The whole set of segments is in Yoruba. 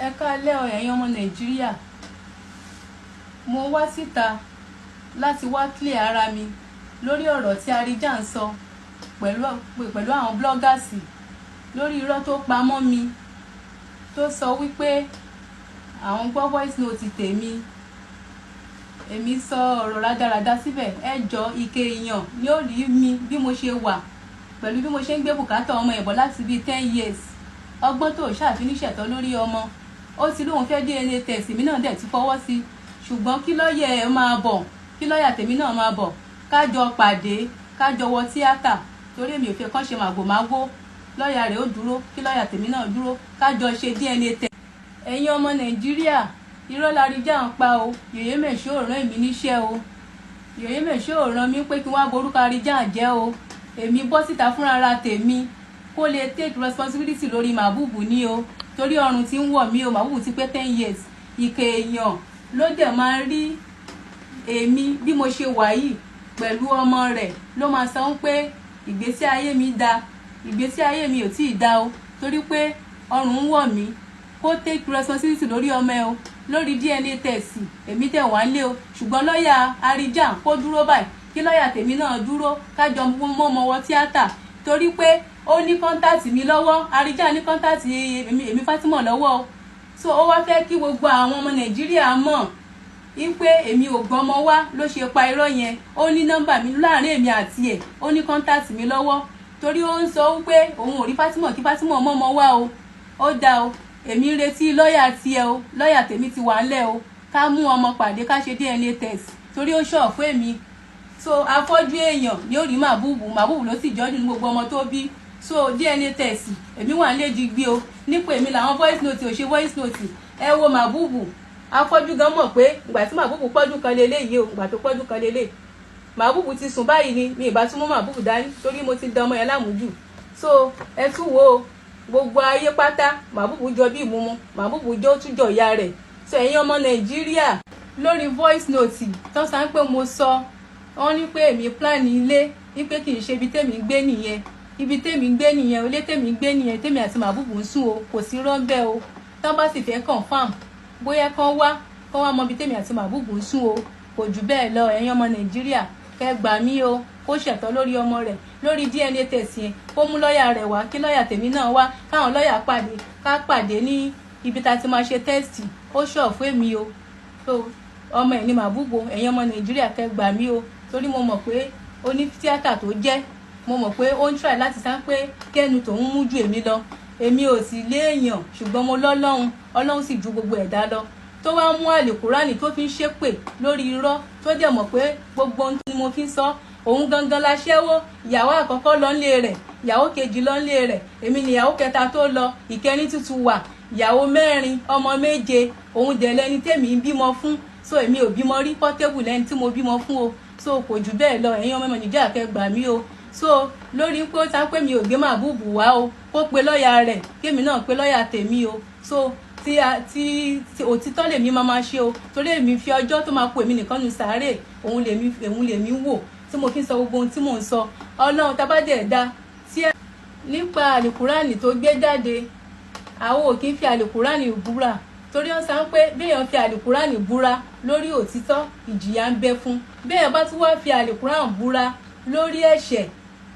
Ẹ káalẹ́ o, ẹ̀yin ọmọ Nàìjíríà. Mo wá síta láti wá clear ara mi lórí ọ̀rọ̀ tí Arijá ń sọ pẹ̀lú àwọn bloggers, lórí irọ́ tó pamọ́ mi, tó sọ wípé àwọn gbọ́ voice note tèmi, èmi sọ ọ̀rọ̀ rádaràda síbẹ̀. Ẹ jọ, ike èèyàn ni ó rí mi bí mo ṣe wà pẹ̀lú bí mo ṣe ń gbé bùkátà ọmọ ẹ̀bọ̀ láti bíi 10 years. Ọgbọ́n tó ṣàfihàn ṣẹ̀tọ́ lórí ọmọ, ó ti lóun fẹ́ DNA test, èmi náà dẹ̀ ti fọwọ́ sí, ṣùgbọ́n kí lọ́ọ̀yà ẹ̀ máa bọ̀, kí lọ́ọ̀yà tèmi náà máa bọ̀, kájọ pàdé, kájọ wọ tíátà, torí èmi ò fẹ́ kán ṣe màgòmágó. Lọ́ọ̀yà rẹ̀ ó dúró, kí lọ́ọ̀yà tèmi náà dúró, kájọ ṣe DNA test. Ẹ̀yin ọmọ Nàìjíríà, irọ́ l'Arijá ń pa o. Yèyé Mẹ̀ṣọ́ ò rán èmi níṣẹ́ o. Yèyé Mẹ̀ṣọ́ ò rán mi pé kí wọ́n á borúkọ Arijá jẹ́ o. Èmi bọ́ síta fúnra tèmi kó lè take responsibility lórí Màbúbù ní o, torí ọrùn tí ń wọ̀ mí o. Màbúbù ti pé 10 years. Ìkè èèyàn ló dẹ̀ máa ń rí èmi bí mo ṣe wà yìí pẹ̀lú ọmọ rẹ̀, ló máa sọ pé ìgbésí ayé mi da, ìgbésí ayé mi ò tí ì da o, torí pé ọrùn ń wọ̀ mí. Kó take responsibility lórí ọmọ ẹ o. Lórí DNA test, èmi tẹ̀ wá lé o, ṣùgbọ́n lọ́ọ̀yà Arijá kó dúró báyìí, kí lọ́ọ̀yà tèmi náà dúró, kájọ mọ́ ọmọ wọ tíátà, torí pé ó ní contact mi lọ́wọ́. Arijá ní contact èmi Fatima lọ́wọ́ o. So ó wá fẹ́ kí gbogbo àwọn ọmọ Nàìjíríà mọ̀ wípé èmi ò gbọ́mọ wá ló ṣe pa irọ́ yẹn. Ó ní nọ́mbà mi láàrin èmi àti ẹ̀, ó ní contact mi lọ́wọ́, torí ó ń sọ wípé òun ò rí Fatima, kí Fatima mọ́mọ́ wá o. Ó dá o, èmi ń retí lọ́ọ̀yà tiẹ̀ o. Lọ́ọ̀yà tèmi ti wà ńlẹ̀ o. Ká mú ọmọ pàdé, ká ṣe DNA test, torí ó ṣọ̀ fún èmi. So afọ́jú èèyàn ni ó rí Màbúbù. Màbúbù ló sì jọ́jú ní gbogbo ọmọ tó bí. So DNA test, èmi wà nílé digbí o. Nípò èmi làwọn voice note ò ṣe voice note. Ẹ wo Màbúbù, afọ́jú gan mọ̀ pé ìgbà tí Màbúbù pọ́dún kan lélẹ́yìí o, ìgbà tó pọ́dún kan lélẹ́yìí, Màbúbù ti sùn báyìí ni. Mi ìbá tún mú Màbúbù dání torí mo ti dán ọmọ yẹn láàmú jù. So ẹ tún wo gbogbo ayé pátá, Màbúbù jọ bí ìmúmu, Màbúbù jọ tún jọ ìyá rẹ̀. So ẹ̀yin ọmọ Nàìjíríà, lórí voice note tó sọ pé mo sọ, wọ́n ní pé èmi plan ilé, wípé kì í ṣe ibi tèmi ń gbé nìyẹn, ibi tèmi ń gbé nìyẹn, ilé tèmi ń gbé nìyẹn, tèmi àti Màbúbù ń sùn o. Kò sí rọ́ńbẹ́ o. Tán bá sì fẹ́ confirm, bóyá kán wá mọ ibi tèmi àti Màbúbù ń sùn o. Kò jù bẹ́ẹ̀ lọ. Ẹ̀yin ọmọ Nàìjíríà, kẹ́ gbà mí o. Kó ṣẹ̀tọ́ lórí ọmọ rẹ̀. Lórí DNA test yẹn, kó mú lọ́ọ̀yà rẹ̀ wá, kí lọ́ọ̀yà tèmi náà wá, káwọn lọ́ọ̀yà pàdé, ká pàdé ní ibi tá a ti máa ṣe test. Ó ṣọ̀ fún èmi o. So ọmọ ẹ̀ ní Màbúbù. Ẹ̀yin ọmọ Nàìjíríà, kẹ́ gbà mí o, torí mo mọ̀ pé oní tíátà tó jẹ́, mo mọ̀ pé ó ń try láti sá pé kẹ́nu tòun mú ju èmi lọ. Èmi ò sì léèyàn, ṣùgbọ́n mo lọ́lọ́run. Ọlọ́run sì ju gbogbo ẹ̀dá lọ. Tó wá mú àlìkúránì tó fi ń ṣépè lórí irọ́, tó dẹ̀ mọ̀ pé gbogbo ohun tí mo fi ń sọ, òun gangan la ṣẹ́wó. Ìyàwó àkọ́kọ́ lọ nílé rẹ̀, ìyàwó kejì lọ nílé rẹ̀, èmi ni ìyàwó kẹta tó lọ, ìkẹrin tuntun wà. Ìyàwó mẹ́rin, ọmọ méje, òun dẹ̀ lẹni tèmi ń bímọ fún. So èmi ò bímọ rí Portable lẹni tí mo bímọ fún o. So kò jù bẹ́ẹ̀ lọ. Ẹ̀yin ọmọ Nàìjíríà, kẹ́ gbà mí o. So lórí pé ó ta pé mi ò gbé Màbúbù wá o, kó pe lọ́ọ̀yà rẹ̀, kémi náà pe lọ́ọ̀yà tèmi o. So tí òtítọ́ lèmi máa ṣe o, torí èmi fi ọjọ́ tó máa kó èmi nìkan nu sàárè, òun lèmi wò tí mo fi ń sọ gbogbo ohun tí mò ń sọ. Ọlọ́run tábàdẹ̀ dá tí ẹ nípa àlìkúránì tó gbé jáde, àwọn ò kí ń fi àlìkúránì búra, torí wọ́n sọ pé béèyàn fi àlìkúránì búra lórí òtítọ́, ìjìyà ń bẹ fún. Béèyàn bá tún wá fi àlìkúránì búra lórí ẹ̀ṣẹ̀,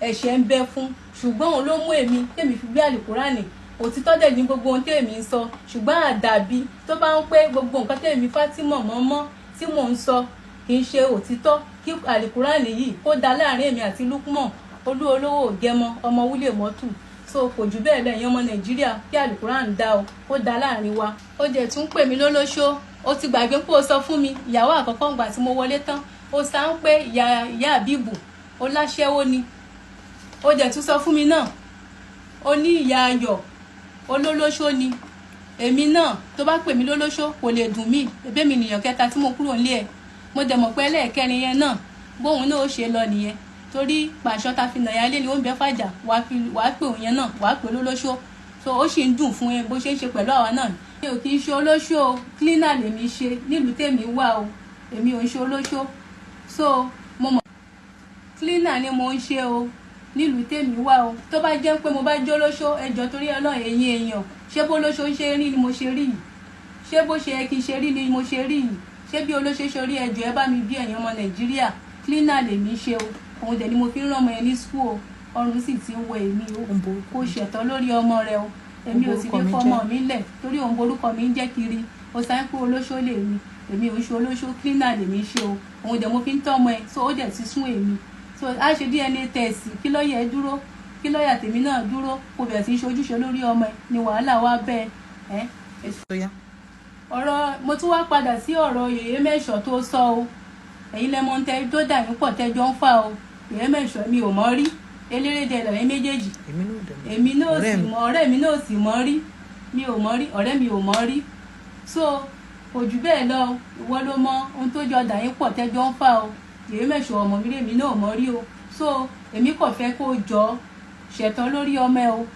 ẹ̀ṣẹ̀ ń bẹ fún. Ṣùgbọ́n òun ló mú èmi tèmi fi gbé àlìkúránì. Òtítọ́ dẹ̀ ní gbogbo ohun tèmi ń sọ, ṣùgbọ́n àdàbí tó bá ń pé gbogbo nǹkan tèmi Fátímọ̀ mọ́mọ́ tí mò ń sọ kì í ṣe òtítọ́, kí àlìkúránì yìí kó da láàrin èmi àti Lukman Olú Olówó Ògẹmọ ọmọ wúlé mọ́tù. So kò jù bẹ́ẹ̀ lọ. Ẹ̀yin ọmọ Nàìjíríà, kí àlìkúránì dá o, kó da láàrin wa. Ó jẹ́ tún pè mí lólóṣó. Ó ti gbàgbé pé ó sọ fún mi, ìyàwó àkọ́kọ́ ńgbà tí mo wọlé tán, ó sá ń pé ìyá ìyá àbíbù ó láṣẹ́wó ni. Ó jẹ́ tún sọ fún mi náà, ó ní ìyá ayọ̀ olólóṣó ni. Èmi náà, tó bá pè mí lólóṣó, kò lè dùn mí. Ẹbí mi nìyàn kẹta tí mo kúrò nílé ẹ̀, mo dẹ̀ mọ̀ pé ẹlẹ́ẹ̀kẹrin yẹn náà, bóun náà ó ṣe lọ nìyẹn, torí pàṣọ ta fi nàyà lé ni ó ń bẹ fàjà. Wàá pè òun yẹn náà, wàá pè lólóṣó. So ó sì ń dùn fún ẹ bó ṣe ń ṣe pẹ̀lú àwa náà. Mi ò kì í ṣe olóṣó o. Cleaner lèmi ṣe nílùú tèmi wà o. Èmi ò ń ṣe olóṣó. So mo mọ̀, cleaner ni mo ń ṣe o nílùú tèmi wà o. Tó bá jẹ́ pé mo bá jẹ́ olóṣó, ẹjọ́, torí Ọlọ́run, ẹ̀yin èèyàn, ṣé bó olóṣó ń ṣe rí ni mo ṣe rí yìí? Ṣé bó ṣe yẹ kí n ṣe rí ni mo ṣe rí yìí? Ṣé bí olóṣè ṣe rí? Ẹjọ́, ẹ bá mi bí ẹ̀yin ọmọ Nàìjíríà. Cleaner lèmi ṣe o, òun dẹ̀ ni mo fi ń rán ọmọ yẹn ní school o. Ọrùn sì ti ń wọ èmi o. Kó ṣẹ̀tọ́ lórí ọmọ rẹ o. Èmi ò sì lè fọmọ mi lẹ̀ torí òun borúkọ mi ń jẹ́ kiri. Ó sáré pé olóṣó lèmi. Èmi ò ń ṣe olóṣó, cleaner lèmi ṣe o. Òun dẹ̀ mo fi ń tọ́ ọmọ ẹ. So ó dẹ̀ ti sún èmi. So a ṣe DNA test, kí lọ́ọ̀yà ẹ dúró, kí lọ́ọ̀yà tèmi náà dúró, kó bẹ̀rẹ̀ sí í ṣojúṣe lórí ọmọ ẹ ni wàhálà wá bẹ́ẹ̀ ẹ́. Ọ̀rọ̀ mo tún wá padà sí ọ̀rọ̀ Yèyé Mẹ́ṣọ̀ tó sọ o. Ẹ̀yin lẹ́mọ̀ ń tẹ́ tó dà yín pọ̀ tẹ́jọ́ ń fà o. Yèyé Mẹ́ṣọ̀, mi ò mọ̀ rí. Eléré lọ̀rẹ́ méjèèjì. Èmi náà sì mọ̀, ọ̀rẹ́ mi náà sì mọ̀ rí. Mi ò mọ̀ rí, ọ̀rẹ́ mi ò mọ̀ rí. So kò jù bẹ́ẹ̀ lọ. Ìwọ ló mọ ohun tó jọ dà yín pọ̀ tẹ́jọ́ ń fà o. Yèyé Mẹ́ṣọ̀, ọmọ mi rí, èmi náà mọ̀ rí o. So èmi kò fẹ́ kó jọ ṣẹ̀tọ́ lórí ọmọ ẹ o.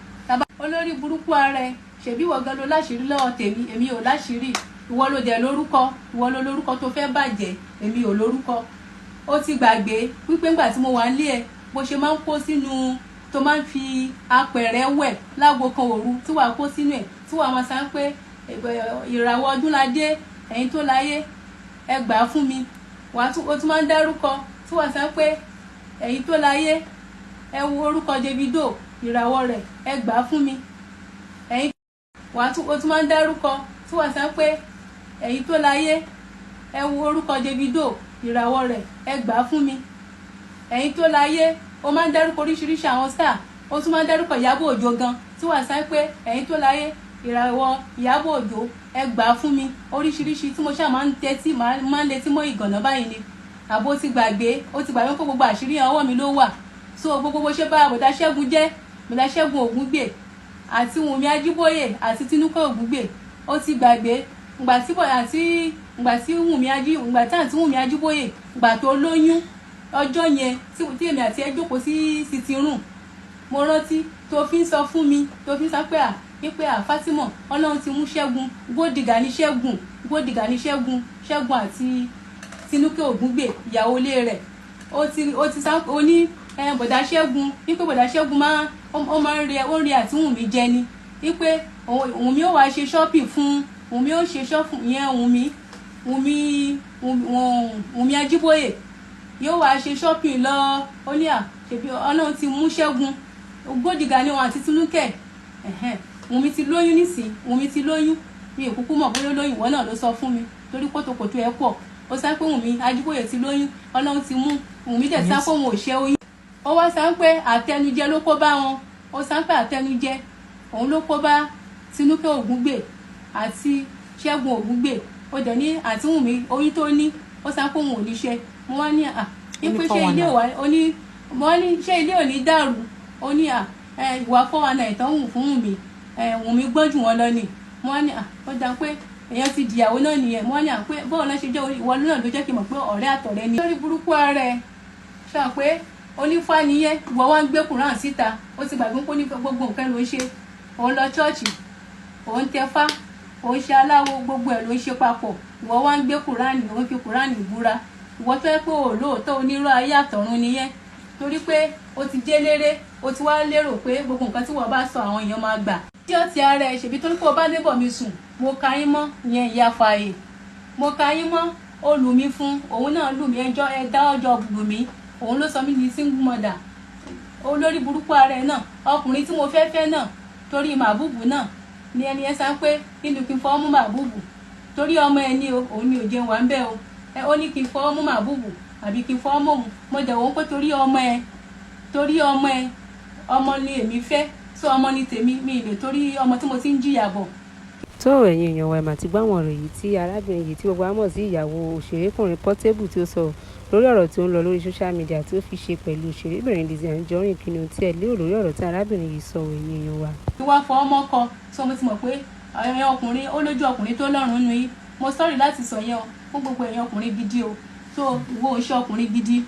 Olórí burúkú ara ẹ, ṣèbí ìwọ gan ló láṣìírí lọ́wọ́ tèmi. Èmi ò láṣìírí. Ìwọ ló dẹ̀ lórúkọ, ìwọ ló lórúkọ tó fẹ́ bàjẹ́. Èmi ò lórúkọ. Ó ti gbàgbé wípé ńgbà tí mo wà nílé ẹ, bó ṣe máa ń kó sínú, tó máa ń fi apẹ̀rẹ̀ wẹ̀ láago 1 òru, tí wàá kó sínú ẹ̀, tí wàá máa sá pé ìràwọ̀ Ọdúnládé, ẹ̀yin tó láyé, ẹ gbà á fún mi. Wàá tún, ó tún máa ń dárúkọ tí wàá sá pé ẹ̀yin tó láyé, ẹ wo orúkọ Davido, ìràwọ̀ rẹ̀, ẹ gbà á fún mi. Ẹ̀yin wàá tún, ó tún máa ń dárúkọ tí wàá sá pé ẹ̀yin tó láyé, ẹ wo orúkọ Davido, ìràwọ̀ rẹ̀, ẹ gbà á fún mi. Ẹ̀yin tó láyé, ó máa ń dárúkọ oríṣiríṣi àwọn star. Ó tún máa ń dárúkọ Ìyábọ̀ Òjó gan, tí wàá sá pé ẹ̀yin tó láyé, ìràwọ̀ Ìyábọ̀ Òjó, ẹ gbà á fún mi. Oríṣiríṣi tí mo ṣáà máa ń tẹ́tí, máa ń létí mọ́ ìgànná báyìí ni. Àbó ti gbàgbé? Ó ti gbàgbé pé gbogbo àṣírí yẹn, ọwọ́ mi ló wà. So gbogbo bó ṣe bá bọ̀dá Ṣẹ́gun jẹ́, bọ̀dá Ṣẹ́gun Ògúngbè àti Wùnmí Ajíbóyè àti Tinúkẹ́ Ògúngbè, ó ti gbàgbé ngbà tí bọ̀ àti ngbà tí Wùnmí Ají, ngbà tí àǹtí Wùnmí Ajíbóyè, ngbà tó lóyún ọjọ́ yẹn tí èmi àti ẹ jókòó sí sitting room, mo rántí tó fi ń sọ fún mi, tó fi ń sọ pé à wípé à Fátímọ̀, Ọlọ́run ti mú Ṣẹ́gun, gódìgà ní Ṣẹ́gun, gódìgà ní Ṣẹ́gun, Ṣẹ́gun àti Tinúkẹ́ Ògúngbè, ìyàwó ilé rẹ̀. Ó ti sá, ó ní bọ̀dá Ṣẹ́gun, wípé bọ̀dá Ṣẹ́gun máa ó máa ń rí, ó ń rí àti Wùnmí jẹ ni, wípé Wùnmí ó wàá ṣe shopping fún Wùnmí, ó ṣe shopping yẹn, Wùnmí Ajíbóyè yóò wá ṣe shopping lọ. Ó ní à ṣèbí Ọlọ́run ti mú Ṣẹ́gun, gódìgà ni wọn àti Tinúkẹ́. Wùnmí ti lóyún nísìn, Wùnmí ti lóyún. Mi ò kúkú mọ̀ bóyá ó lóyún, ìwọ náà ló sọ fún mi, torí kótókòtó ẹ pọ̀. Ó sá pé Wùnmí Ajíbóyè ti lóyún, Ọlọ́run ti mú Wùnmí dẹ̀ sá pé òun ò ṣe oyún. Ó wá sá pé àtẹnujẹ ló kó bá wọn. Ó sá pé àtẹnujẹ òun ló kó bá Tinúkẹ́ Ògúngbè àti Ṣẹ́gun Ògúngbè. Ó dẹ̀ ní àti Wùnmí, oyún tó ní, ó sá pé òun ò ní ṣe. Mo wá ní à wípé ṣé ilé ò wá, ó ní, mo wá ní ṣé ilé ò ní dàrú? Ó ní à ìwà 419 ìtàn wù fún Wùnmí, Wùnmí gbọ́n jù wọ́n lọ ni. Mo wá ní à ó dá pé èèyàn ti dìyàwó náà nìyẹn. Mo wá ní à pé bọ́ọ̀ náà ṣe jẹ́, ìwọ náà ló jẹ́ kí n mọ̀ pé ọ̀rẹ́ àtọ̀rẹ́ ni. Lórí burúkú ara ẹ ṣáà pé onífá nìyẹn. Ìwọ wá ń gbé Quran síta. Ó ti gbàgbé pé ní gbogbo nǹkan ló ń ṣe. Òun lọ church, òun tẹfá, òun ṣe aláwo, gbogbo ẹ̀ ló ń ṣe papọ̀. Ìwọ wá ń gbé Quran, òun fi Quran búra. Ìwọ tó yẹ pé ò lóòótọ́, onírọ́ ayé àtọ̀run nìyẹn, torí pé ó ti jẹ́ léré, ó ti wá lérò pé gbogbo nǹkan tí wọ́n bá sọ, àwọn èèyàn máa gbà. Tí ó ti ara ẹ̀ ṣèbí torí pé o bá neighbour mi sùn, mo ka yín mọ́ ìyẹn ìyá fààyè, mo ka yín mọ́. Ó lù mí fún òun náà, lù mí ẹjọ́ ẹ dá ọjọ́ lù mí. Òun ló sọ mí ní single mother. Olórí burúkú ara ẹ̀ náà, ọkùnrin tí mo fẹ́ fẹ́ náà, torí màbúbù náà ni ẹni ẹ sá pé nínú kí n fọwọ́ mú màbúbù torí ọmọ ẹ ní o. Òun ni ò jẹun wà ń bẹ́ o. Ẹ ó ní kí n fọwọ́ mú màbúbù àbí kí n fọwọ́ mọ́ òun. Mo dẹ̀ wọ́n pé torí ọmọ ẹ, torí ọmọ ẹ, ọmọ ni èmi fẹ́, so ọmọ ni tèmi, mi ì lè torí ọmọ tí mo ti ń jìyà bọ̀. Tó ẹ̀yin èèyàn wa, ẹ̀ mà ti gbọ́ àwọn ọ̀rọ̀ yìí tí arábìnrin yìí tí gbogbo wa mọ̀ sí ìyàwó òṣèrékùnrin Portable tí ó sọ lórí ọ̀rọ̀ tí ó ń lọ lórí social media tí ó fi ṣe pẹ̀lú òṣèrébìnrin Lizzy Anjorin. Kí ni ohun tí ẹ lérò lórí ọ̀rọ̀ tí arábìnrin yìí sọ, ẹ̀yin èèyàn wa? Wá fọwọ́ mọ́kọ tí mo ti mọ̀ pé ẹ̀yin ọkùnrin, ó lójú ọkùnrin tó lọ́rùn nù yín. Mo sorry láti sọ yẹn o fún gbogbo ẹ̀yin ọkùnrin gidi o. So ìwọ ò ṣe ọkùnrin gidi.